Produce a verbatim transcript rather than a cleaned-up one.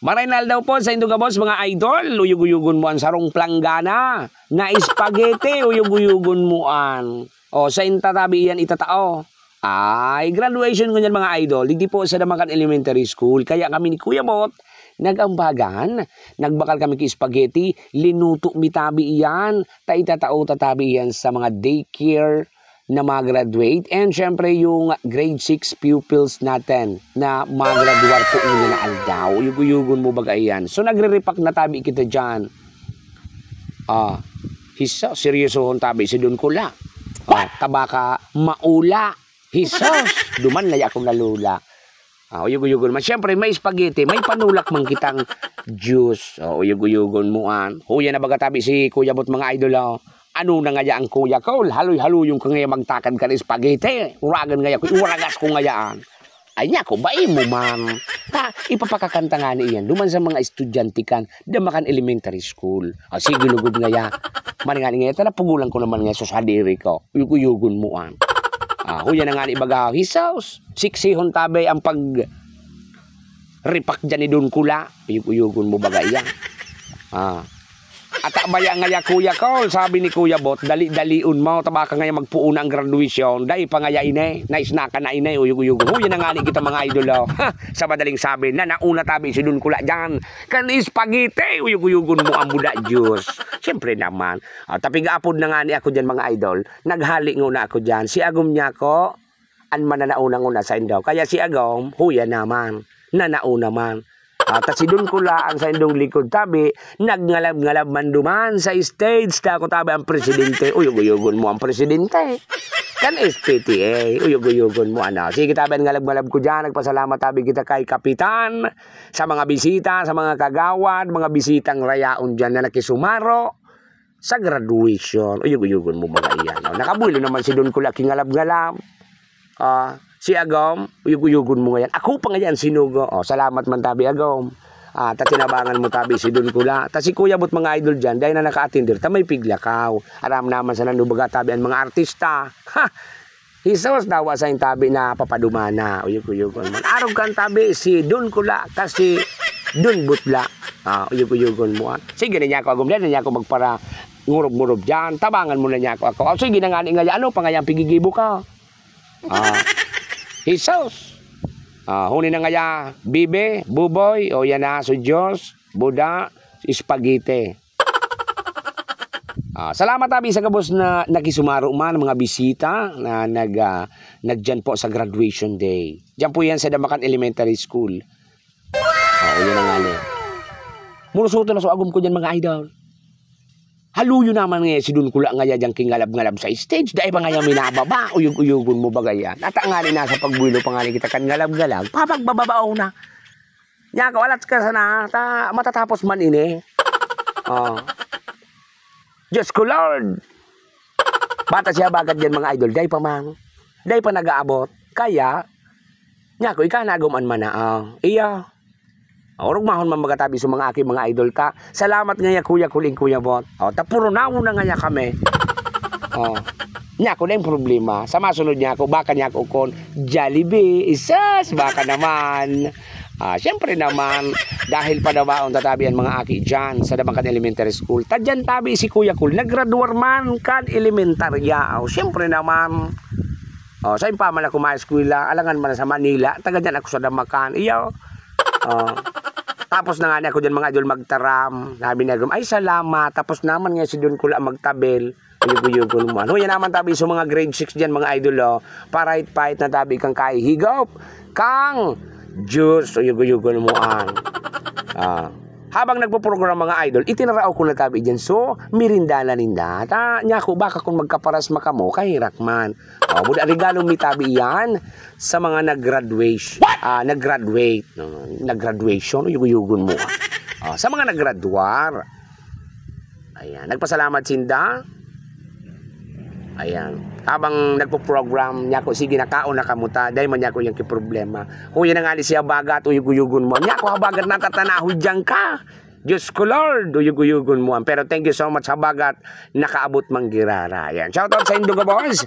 Maray na aldaw po sa indong gabos, mga idol. Uyog-uyogon mo an sarong planggana na spaghetti. Uyog-uyogon mo an. O, sa intatabi iyan itatao. Ay, graduation ko niyan, mga idol. Digdi po sa Damakan Elementary School. Kaya kami ni Kuya Bot, nag-ambagan. Nagbakal kami ki spaghetti. Linuto mi tabi iyan. Ta itatao ta tabi iyan sa mga daycare na ma-graduate. And syempre, yung grade six pupils natin na magraduar po ngunyan na aldaw. Uyog-uyogon mo baga iyan. So, nagre-repack na tabi kita dyan. Ah, hisa, seryosohon tabi si Don Kula. Ah, tabaka maula. Hisos, duman na akong nalula. Ah, uyog-uyogon man. Siyempre, may spaghetti, may panulak man kitang juice. Oh, uyog-uyogon mo an. Huya na baga tabi si Kuya Bot, mga idol, oh. Ano na ngaya ang kuya ko? Haloy-haloyon ko ngaya magtakad kan spaghetti. Uragan ngaya ko, iwaragas ko ngayaan. Ay niya ko, bai mo man. Ta, ipapakakanta nga ni iyan. Duman sa mga estudyante kan Damakan Elementary School. Ah, sige, lugod ngaya. Man nga ni ngaya, ta napugulan ko naman ngaya sa sadiri ko. Uyog-uyogon mo an. Ah, huya na nga ni baga, hisaos. Siksihon tabi ang pag-repack dyan ni Don Kula. Uyog-uyogon mo baga iyan. Ah. Ata baya ngaya, Kuya Col, sabi ni Kuya Bot, dali-dalion mo, tabaka ngaya magpuon na ang graduation. Dai pa ngaya ini, naisnakan na ini, uyog-uyogon. Huya na nga ni kita, mga idol, oh. Ha, sa madaling sabi, nanauna tabi si Don Kula dyan. Kan spaghetti, uyog-uyogon mo ang buda, Diyos. Siyempre naman. Ah, tapig-apod na nga ni ako dyan, mga idol. Naghali nguna ako dyan. Si Agom niya ko, an mananauna nguna sa indaw. Kaya si Agom, huya naman, nanao naman. Ah, ta si Don Kula an sa indong likod tabi, nagngalab-ngalab man duman sa stage, ta ako tabi ang presidente, uyog-uyogon mo ang presidente. Kan S P T A, uyog-uyogon mo, ano. Sige, tabi ang ngalab-ngalab ko dyan, nagpasalamat tabi kita kay Kapitan, sa mga bisita, sa mga kagawad, mga bisitang rayaon dyan na nakisumaro sa graduation. Uyog-uyogon mo mga iyan, no? Nakabuelo naman si Don Kula, kingalab-ngalab. Ah, si Agom, uyog-uyogon mo ngayan. Ako pa ngayan sinugo. Oh, salamat man tabi, Agom. Ah, ta tinabangan mo tabi si Don Kula. Ta si Kuya Bot, mga idol dyan, dahil na naka-attender, ta may piglakaw. Aram naman sa nanubaga tabi ang mga artista. Ha! Hisos dawa sa tabi na papadumana. Uyog-uyogon man. Arog kan tabi si Don Kula, ta si Don Butla. Ah, uyog-uyogon mo, ah. Sige na niya ako, Agom, dahil na niya ako magpara ngurob-ngurob dyan. Tabangan mo na niya ako, ako. Oh, sige na nga ni ngaya, ano pa ngaya ang pigigibo ka? Ah, Jesus. Ah, huni na ngaya, bibe, buboy, o yan na, sudyos, buda, spaghetti. Ah, salamat tabi sa gabos na nakisumaro man, mga bisita na nag, ah, nagdiyan po sa graduation day. Diyan po yan sa Damakan Elementary School. Ah, yun na nga ni. Murusuto na so agom ko dyan, mga idol. Haluyo naman nga si Don Kula ngaya diyang kingalab-ngalab sa stage. Dai ba ngaya minababa? Uyog-uyogon mo ba gaya? Nata nga ni nasa pagbulo pa nga ni kita kan ngalab-ngalab. Papagbababao na. Nya, kawalat ka sana. Ta, matatapos man ini. Oh. Diyos ko, Lord! Bata siya bagad yan, mga idol. Dai pa man. Dai pa nag-aabot. Kaya, nya, ko, ika na agom an mana. Oh. Iya. O, rugmahon man magatabi sa mga aki, mga idol ka. Salamat ngaya, Kuya Kuling, Kuya Bot. O, tapuro na una ngaya kami. O, niya ako na yung problema. Sa masunod niya ako, baka niya ako kon Jollibee. Isas, baka naman. Ah, siyempre naman, dahil padawaon tatabi ang mga aki dyan sa Dabakan Elementary School. Tadyan tabi si Kuya Kul, naggraduar man kan elementarya. O, siyempre naman. O, sa impaman ako mga eskwela, alangan man sa Manila, taga dyan ako sa Damakan. Iyo. O, tapos na nga ni ako dyan, mga idol, magtaram. Sabi ni Agom, "Ay, salamat." Tapos naman nga si Don Kula magtabel. Uyog-uyogon mo. Ano yan naman tabi sa mga grade six dyan, mga idol, o. Parait-parait na tabi kang kahihigop. Kang Diyos, uyog-uyogon mo ang. Ah. Habang nagpo-program, mga idol, itinarao ko na tabi dyan. So, mirinda na ninda. Ta, niya ako, baka kung magkaparas makamo, kahirak man. O, buda, regalo mi tabi yan sa mga nag-graduation. Ah, nag-graduate. No? Nag-graduation, uyog-uyogon mo. Ah, sa mga naggraduar. Ayan, nagpasalamat sinda. Ayan. Habang nagpo-program, niya ako, "Sige, nakaon na kamuta." Dahil man niya ako yung kiproblema. Kuya na nga ni siya, "Bagat, uyog-uyogon mo." Niya ako, "Habagat, natatanahoy dyan ka." Diyos ko, Lord, uyog-uyogon mo. Pero thank you so much, Habagat. Nakaabot man girara. Ayan. Shoutout sa Induga Boys.